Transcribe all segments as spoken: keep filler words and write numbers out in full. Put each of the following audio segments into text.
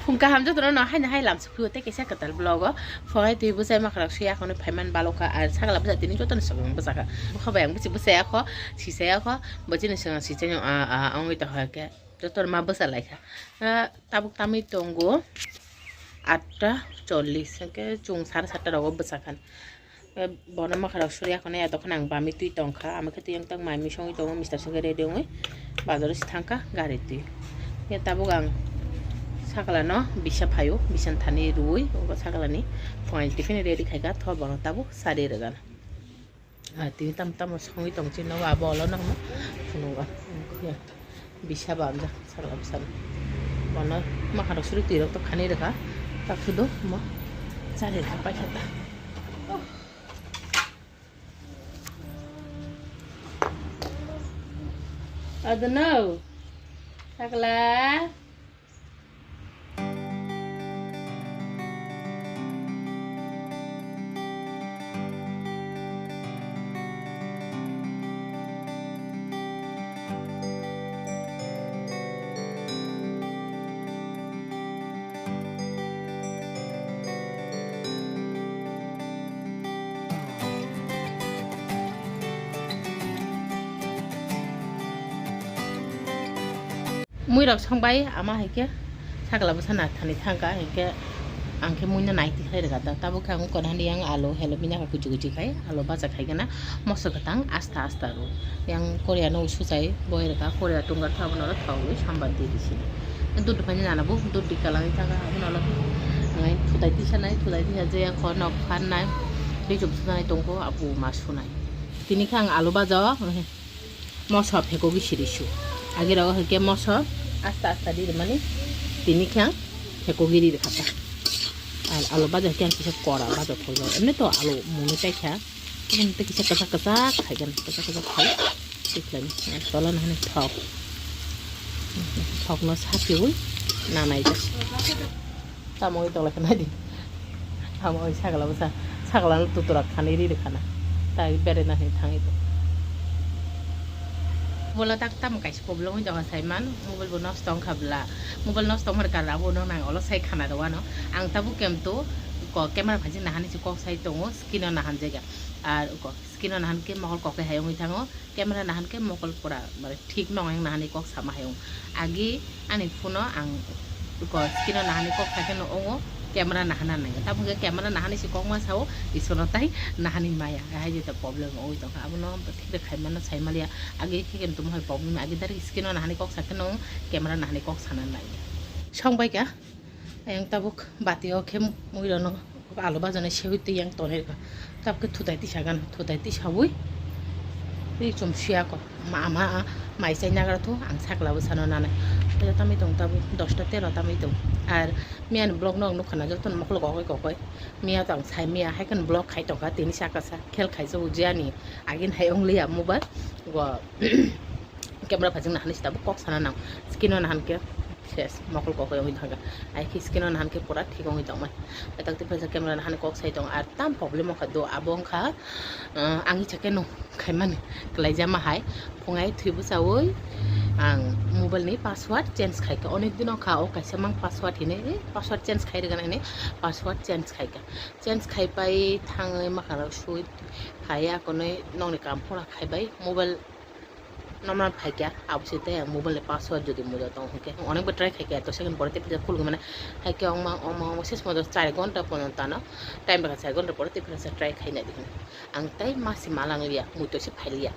Phung kaham jotono no haino hai lam sukhuyo tei kaisa kwtal vlog o. Phungai twi bwsai makharok sui akhonwi phaiman balokha, ar sakla bwsa tini jotono swkang bwsakha. Bwkha bai ang bwsi bwsai akho, sisai akho, bo chini swkang sisai no a, a, wngwi tongkha khe jotono ma bwsa laikha. Ah, tabuk tamwi tongo atta chollish, hwnkhe chwng sare satta rogo bwsakha. Eh, bono makharok suri akhonai ya dokhano ang bami twi tongkha, amo khe twi ang tak mai mui songwi tongo, mister songwi ready wngwi bazaro se thangkha gari twi. Ya tabuk ang saklano bisa phaio, bisa thani rwui, obo saklani phungai tiffin ready khaikha, tho bono tabuk sari rwgana. Ah, twi tam tamo songwi tong chini nogo, abo olo no phunukgo. Ya. Bisa ba amjak sakla bwsano. Bono makharok suri twi rok to khani rwkha. Tak sudo mo chari rwkha paikha ta. Adono. Sakla. Mui rok songbai ama hai khe sakla bwsa na thani thangkha, hai khe ang khe mui no nai tikhlai rwkha da. Tabuk khe ang ukon hani yang alu helo bini khe kuchi kuchi khai alu bacha khai gana moso kwtang asta asta rw. Yang Korea no suchai boi rwkha, Korea tungkar tha abono thok rwi sambar di di sini. Dud phani nana bo dud di kalai thangkha abono lo ngai thutai tisa nai, thutai tisa je kho nok phan nai, tei chum sunai tongkho abu ma sunai. Tini khe ang alu baja o. Moso phekogwi sirisu. Agirok hwnkhe moso asta asta di rwmani tini khe ang phekogwi ri rwkha ta. Ar alu baja khe ang kisa kora baja thokjak. Emni to alu munu chaikha. Tei kisa kwchak kwchak khaigan, kwchak kwchak khai. Tikhlani tola nahani thok. Thokno sapiui nanai jak. Tamo oi tongla khe nai di. Tamo oi sagala bwsa. Sagala no tutura khani ri rwkha na. Tai bere na hin thangi to. Mobile tak tam kaisa problem oi tongkha saiman. Mobile bo nosto wngkha bla. Mobile nosto wngmani karna abo no nang olo sai khana rw ano. Ang tabuk kem to ko camera phaji nahani se kok sai tongo. Screen o nahan jega. Ar ko screen o nahan khe mokol kok hai wngwi thango. Camera nahan khe mokol pura, mane, thik nong yang nahani kok sama hai wng. Agi ani phone o ang ko screen o nahani kok sa khe no wngo, camera nahana nai. Tamo khe camera nahani se kok ma sao, isono tai nahani maya. Hai je ta problem oi tongkha. Abono thik de khai mano sai maliya. Agi khe kem tamo hai problem, agi dari screen o nahani kok sa khe no camera nahani kok sana nai. Song bai kha. Ayang tabuk bati o khe mui rano alu bajanai sewi twi yang tonwi rwkha. Tabuk khe thutai tisa gan, thutai tisawi tei chum suya ko. Ma, ma, mai chai nagra thu ang sakla bwsano nanai. Tei tamwi tong tabuk dosta tero tamwi tong. Ar miyani vlog no ang nukha na jotono mokol kokoi kokoi. Miya to ang sai miya hai kheno vlog khai tongkha tini saka sa khel khai jago jani agin hai ongliya mobile go. Camera phajwk nahani se tabuk kok sana nang. Screen o nahan khe ses mokol kok wngwi thangkha. Ai khe screen o nahan khe pura thik wngwi tongmani. Ai tak tei phaisa camera nahani kok sai tong ar tam problem wngkha do abo wngkha, ah, ang icha khe no khaimani kwlaijama hai phungai thwi bwchaui ang mobile ni password change khaikha. Onek din wngkha o kaisa mang password hinwi password change khai rwgana hinwi password change khaikha. Change khaipai thangwi makharok sui phai akonwi nokni kam phano khaibai mobile. Normal phaikha, abo se tei ang mobile ni password jodi muiya tong hwnkhe, ang onek bar try khaikha, to second pore tei phisa khulugwi mane. Haikhe ongma, ongma, ongma, ses modo char ghonta pono tano time rwkha, char ghonta pore tei phisa try khaina di hwnwi. Ang tei masi malang liya, muitu se phai liya.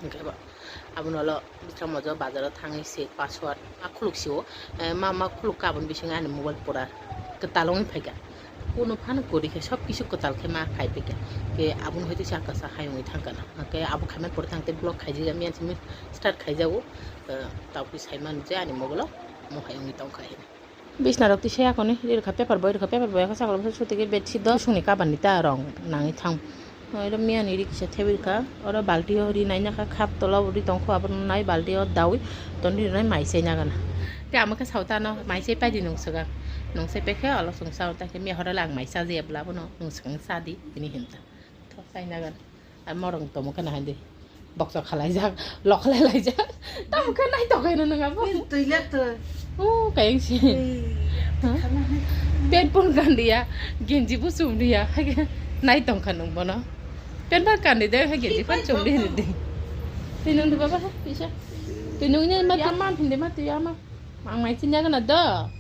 Hwnkhe bo, abono ulo bwsra mojo bazaro thangwi se password ma khuluk sio, eh, ma, ma khuluk kha aboni bisingo ani mobile pura kwtal wngwi phaikha. Kuno phano kwrwi khe sob kisu kwtal khe ma khai phaikha. Khe aboni hoi tisa kasa hai wngwi thangkha na. Hwnkhe abo khaimani pore thang tei block khaijak ya, miyan simi start khaijago. Eh, tabukhe saimano je ani mobile o mo hai wngwi tongkha hinwi. Bisna rok tisa yakoni ri rwkha, paper boi rwkha, paper boi yakha sakla bwsa suti khe bedsheet do songni cover ni ta rong nangwi thang. Oro miyani ri kisa thebwi kha, oro balti o ri naina kha, khap tola o ri tongkho, abono nai balti o daui ton ri nai mai chai nagana. Te amo khe sautano mai chai paidi nung swkang, nung chai paikhe olo chwng sao, ta khe miya horo le ang mai chajaya bwla abono nung swkang chadi hini hinta. Thok chai nagana. Ar morong tomo khe nahai di. Boksa khalaijak, lok khalai laijak. Tamo khe nai tokhaino nung abo. Twi le twi. Oh, kayang si. Pen pun kandiya, genji bu sumdiya. Nai tongkha nung bono. Pen ba kandi de, hai genji pun sumdi hindi. Tinung di baba, bisa. Tinung ni ma taman hindi ma tiya ma. Mang mai chinya kana do.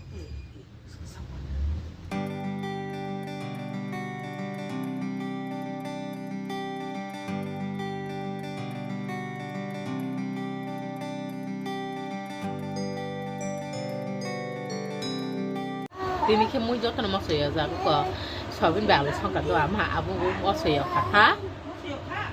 Tini khe mui jotono moso ya jago ko. Sobin bai alu songkha do ama abu moso ya kha ha.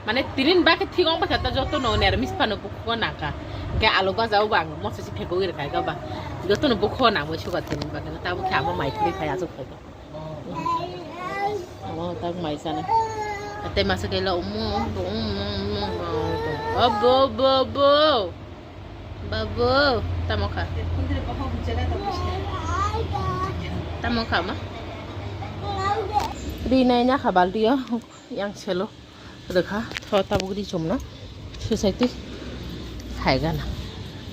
Mane tinin ba khe thik ong ba khe ta jotono ner mis phano bukhugo nangkha. Khe alu baja o ba ang moso si phego ir khai ga ba. Jotono bukhugo nang mui suga tinin ba khe ta bu khe ama mai thuri khai asu khai ga. Amo tak mai sana. Ate masa kela umu umu umu umu. Abo abo abo. Babu, tamo kha? Tamo kha ma? Ri nai na kha balti o, yang selo. Rwkha, tho tabuk ri chumno. Susaitwi hai gana.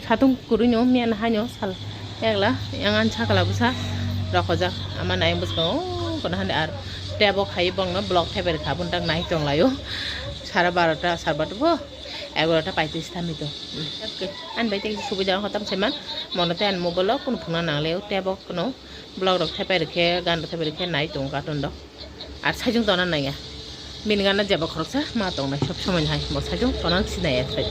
Satung kwrwino miyan haino sal egla, yang an sakla bwsa rokojak. Ama nai bwskango, kono hani ar tebo khai bongno block theber kha, buntak nai tonglaio. Sara barota, sarbata bo. Egarota paitris tami to. Okay. Ani bai tei subida hotam seman. Mono tei ani mobile o kunu phungna nangle o tebo kunu vlog rok thepai rikhe, gan rok thepai rikhe nai tongo cartoon rok. Ar sajung tona nangya. Bini gana jeba khoroksa ma tongnai sob somoi hai. Bo sajung tona sinai asai.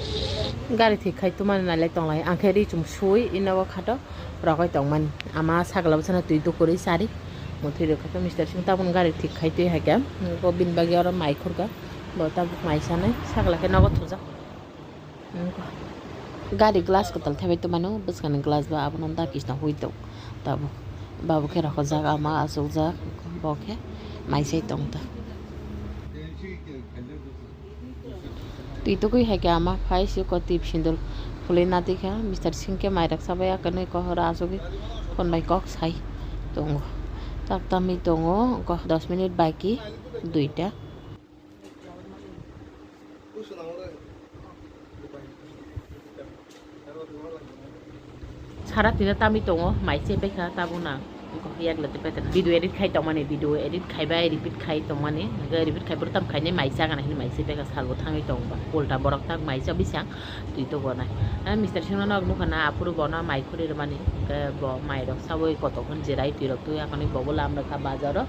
Gari thik khai tumani nailai tonglai. Angkhe ri chum sui inogo khato rogoi tongmani. Ama sagla bwsano twi dukurwi sari. Muthwi rwkha to Mister Singh tabun gari thik khai twi haikhe. Bo bini bagwi oro mai khurkha. Bo tabuk mai sanai, sagla khe nogo thujak. Gari glass kwtal thaibai tongmano, bwskangni glass bo abono dakisno hui tong. Tabuk, babuk khe rokojak, ama achukjak, bo khe maisai tong ta. Twi tugui hai khe ama phai si ko tip sindul phulwi nadi kha, Mister Singh khe mai raksa bai akanwi kohor achugwi phone bai kok sai tongo. Tak tamwi tongo, dos minute baki duita. Sara tini tamwi tongo, mai se paikha tabuk na. Yak lati paikha. Video edit khai tongmani, video edit khaibai, repeat khai tongmani. Hwnkhe repeat khai bwrwtam khainai mai chagana hini mai se paikha, salbo thangwi tongba. Ulta borok tak mai cha bisang twi to gonai. Ah, Mister Singno nog nukha na, aphuru bono mai khuri rwmani. Hwnkhe bo mai rok sawi kotok hwn jirai twi rok twi akhani bobo lam rwkha bazaro.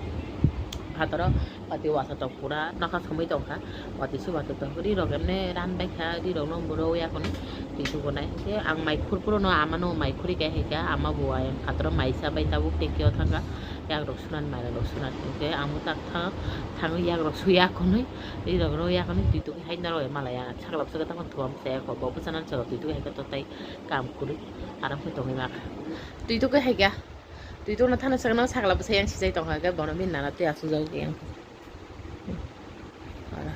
Phataro. Watwi wasatok pura nokha somwi tongkha. Watwi se watwi tongkha. Rirok emne ran baikha, rirokno buro ya kheno twi sugo nai. Hwnkhe ang mai khur phuru no amano mai khuri khe haikha, ama bo ayang phataro mai cha bai tabuk tengkio thangkha. Yakrok sunan, mairok sunan. Hwnkhe ang bo tak tha-, thangwi yakrok suya khonwi, rirokno ya khonwi twi twi hai norok malaya. Sakla bwswk tamo thuam chaya kho, bo bwsano chwla twi twi haikhe to tai kam kwrwi aram khe tongwi makha. Twi twi haikha. Twi tongna thana sakno sakla bwsa yang sijai tongkha khe bono bini nana twi asukjagwi yang. Aro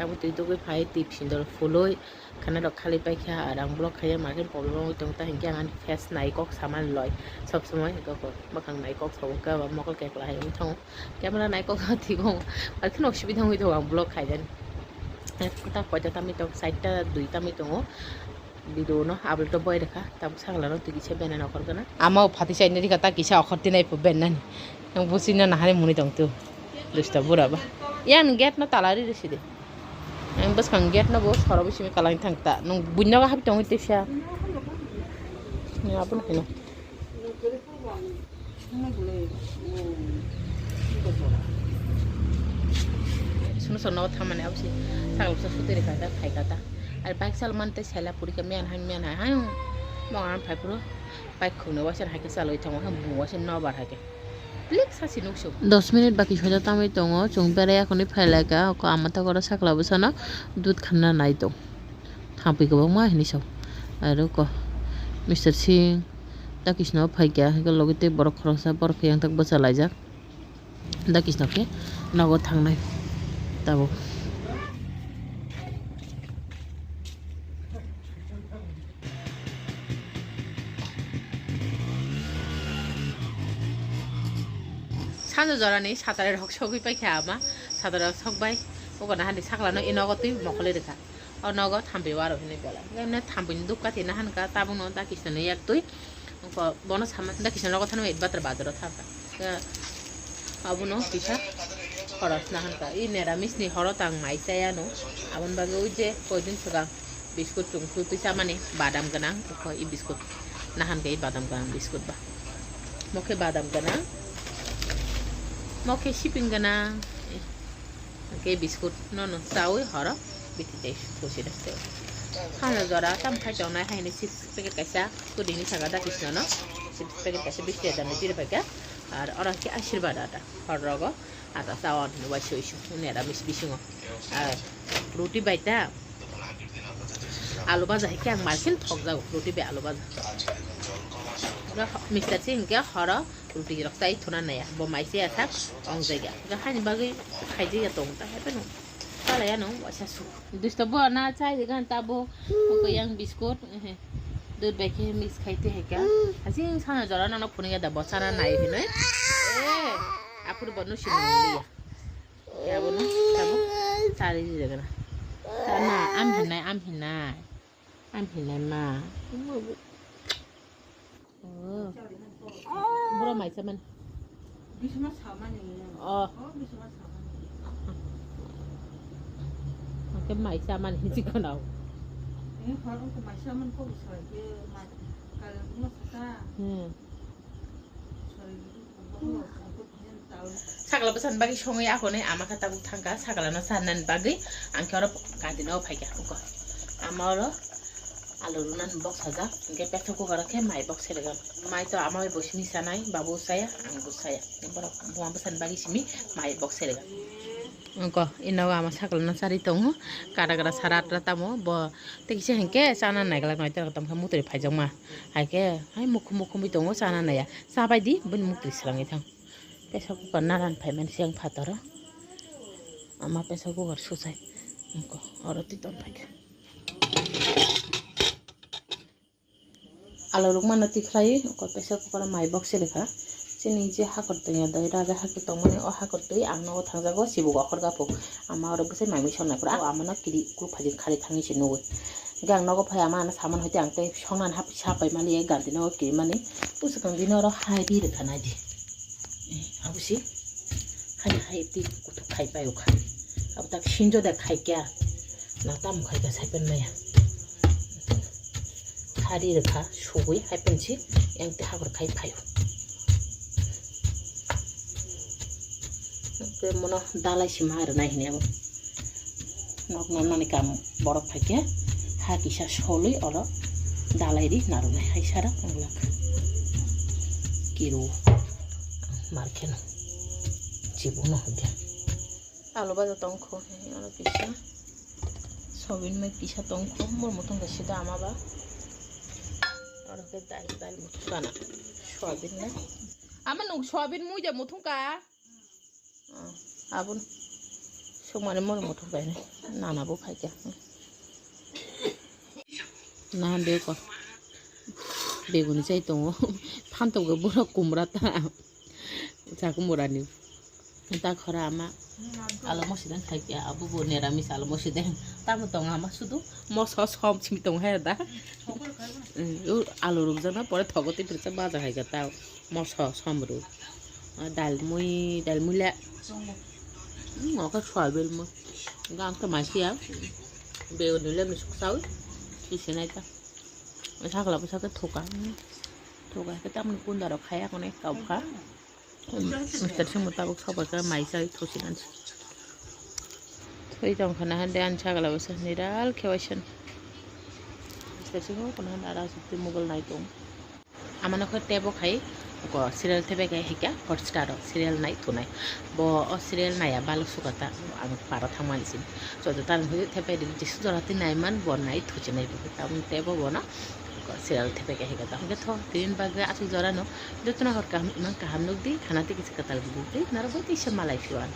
abo twi tugwi phai tip sindor phulwi khana rok khali paikha, aro ang block khaiya makhe problem wngwi tong ta hinkhe ang ani face nai kok samani loi sob somoi hinkhe bwkhang nai kok sawi khe abo mokol kekla hai wngwi thango, camera nai kok thik wng, aro kheno osubida wngwi thango ang block khaidani. Ta koita tamwi tong side ta dui tamwi tongo. Video no aboni to boi rwkha, tabuk sakla no twi kisa bena nokhor gana. Ama o phatwi chaina rikha ta kisa okhor tinai pho bennani. Nang busi na nahani muni tong tu. Dusta bura ba. Yang gate no tala ri risi de. Yang bwskang gate no bo soro bisimi kalai thang ta. Nung buino ga habi tong tisa. Ni abun hino. Sunu sono thamani absi. Sakla bwsa sutwi rikha ta khai kata. Ar bike sal mante sela puri khe miyan hai miyan hai hai. Mo ang phai phuru bike khungno waisa hai khe chalwi thango hai bung waisa nobar hai khe. Plik sasi nukso. Dos minute baki soida tamwi tongo, chwng berai akhonwi phai lai kha, oko ama tokoro sakla bwsano dud khanna nai tong. Thangpui kwbangma hinwi sao. Aro ko Mister Singh takisno phai kha, logi tei borok khoroksa borok khe yang tak bwsa laijak. Dakisno khe nogo thangnai tabuk. Sanjo jorani satare rok sogwi paikha ama, satare rok sokbai, obo nahani saklano i nogo twi mokholi rwkha. O nogo thampui waro hinwi belai. Emne thampui ni dukka thina hankha, tabukno dakisno yak twi. Ko bono sama da kisa nogo thangwi batra bazaro thangkha. Abono kisa khoros nahankha. I neramis ni horo tang mai chaya no. Aboni bagwi ui je koidin swkang biskut chungsu twi chamani badam gwnang. Ko i biskut nahankha, i badam gwnang biskut ba. Mokhe badam gwnang. Mokhe siping gwnang. Hwnkhe biskut no no chawi horo biti tei thusi rok tei. Hano jora tam khai tongnai haini chips packet kaisa kudini saka da kisno no chips packet kaisa bisti hajar ni biri paikha. Ar oro hwnkhe Ashirwad ata hor rogo ata chawan hwnwi waisa waisa neramis bisingo. Ar ruti baita alu baja hwnkhe ang markhe thokjago ruti bai alu baja. Mister si hwnkhe horo ruti rok chai thuna naiya bo mai chaya sak ong jaiga hwnkhe haini bagwi khaijaya tong ta hai phano chalaiya no waisa su. Dusto bo na chai gan ta bo ko yang biskut dud bai khe mix khai te hai ka. Asing sana jora no phunui ya da bo chana nai hinoi. Eh, aphuru bo no sinoi ya. Ya bo no ta bo chari jagana. Sana am hinai, am hinai. Am hinai ma. Oh. Bura mai chaman. Bisma samani. Oh. Oh, bisma samani. Oke mai chaman hiji kono. Eh, hor ko mai chaman ko bisma ke ma kal mo sata. Hmm. Sorry. Sakla bwsani bagwi songwi akhonwi ama kha tabuk thangkha, sakla no sanani bagwi ang khe oro kanti no phaikha. Uko ama oro alu runani box sajak, hwnkhe pressure cooker o khe mai box serega. Mai to ama bai bo simi sanai, babu saya, ang bo saya. Borok buma bwsani bagwi simi mai box serega. Uko ino ama sakla no chari tongo, kada kada sara atra tamo bo tei kisa hwnkhe chana naiglak nai tamo khe mutri phaijakma. Hai khe hai mukhum mukhum wi tongo chana naiya. Chabai di, bini mukti swrangwi thang. Pressure cooker naran phaimani siyang phataro. Ama pressure cooker susai. Ungko, oro twi ton phaikha. Alu rukmano tikhlai, ungko pressure cooker mai box se lekha. Chini je hakor twi ya doi raja hakhe tongmani o hakor twi ang nogo thangjago sibuk okhor gapuk. Ama oro bwsai mai mui song nai phuru. Amano kiri kuk phaidi khari thangwi se nugwi. Hingke ang nogo phai ama ano samani hoite ang tei songnani hap sapai mali ganti nogo kirimani. Bwswkang bini oro hai ri rwkha naidi. Eh, abo se hai hai twi kuthuk khai pai o kha. Abo tak sinjo de khai kya. Na tamo khai kya sai pen maya. Khari rwkha sugwi hai pen se yang tei hakor khai phai o. Hingke mono dalai sima rwnai hini abo. Nok nang nani kam borok phaikhe ha kisa solwi oro dalai ri narwknai hai sara wnglak. Kiru markheno chibukno hwnkhe. Alu baja tongkho oro kisa soybean mai kisa tongkho mor muthungkha sida ama ba. Oro khe dal dal muthungkha na soybean na ama nuk soybean muija muthungkha. Abon sokmani mor mothok bai nana bo phaikha. Nahan de ko beguni chai tongo. Phantok go borok kumra ta. Cha kumrani. Ta khora ama alo mosideng khaikha, abo bo neramis alo mosideng. Tamo tongo ama sudu moso som simi tongo hai da. Alo rukjana pore thogo tei pore cha baja hai ga ta. Moso som ruk. Dal mui, dal mui le. Ngo khe soybean mui. Gang khe mai siya. Beguni le misuk sawi. Sisi nai ta. Sakla bwsa khe thuka. Thuka khe tamni kunda rok khaya kone kaukha. Mister Singmo tabuk sobai khe mai sai thusi nansi. Thui tong khana hande ani sakla bwsa niral khe waisa. Mister Singmo kono hande ara sukti mobile nai tong. Amano khe tebo khai ko serial thebe khai hika Hotstar o serial nai thunai. Bo o serial naiya balok sukata ang para thangmani sin. Joto tal hoi thebe di jisu jora ti nai man bo nai thuchinai bo tabun tebo bono ko serial thebe khai hika ta. Hingke tho tin bagwi asuk jora no jotono hor kaham iman kaham nukdi khana ti kisa katal nukdi naro bo tisa malai suan.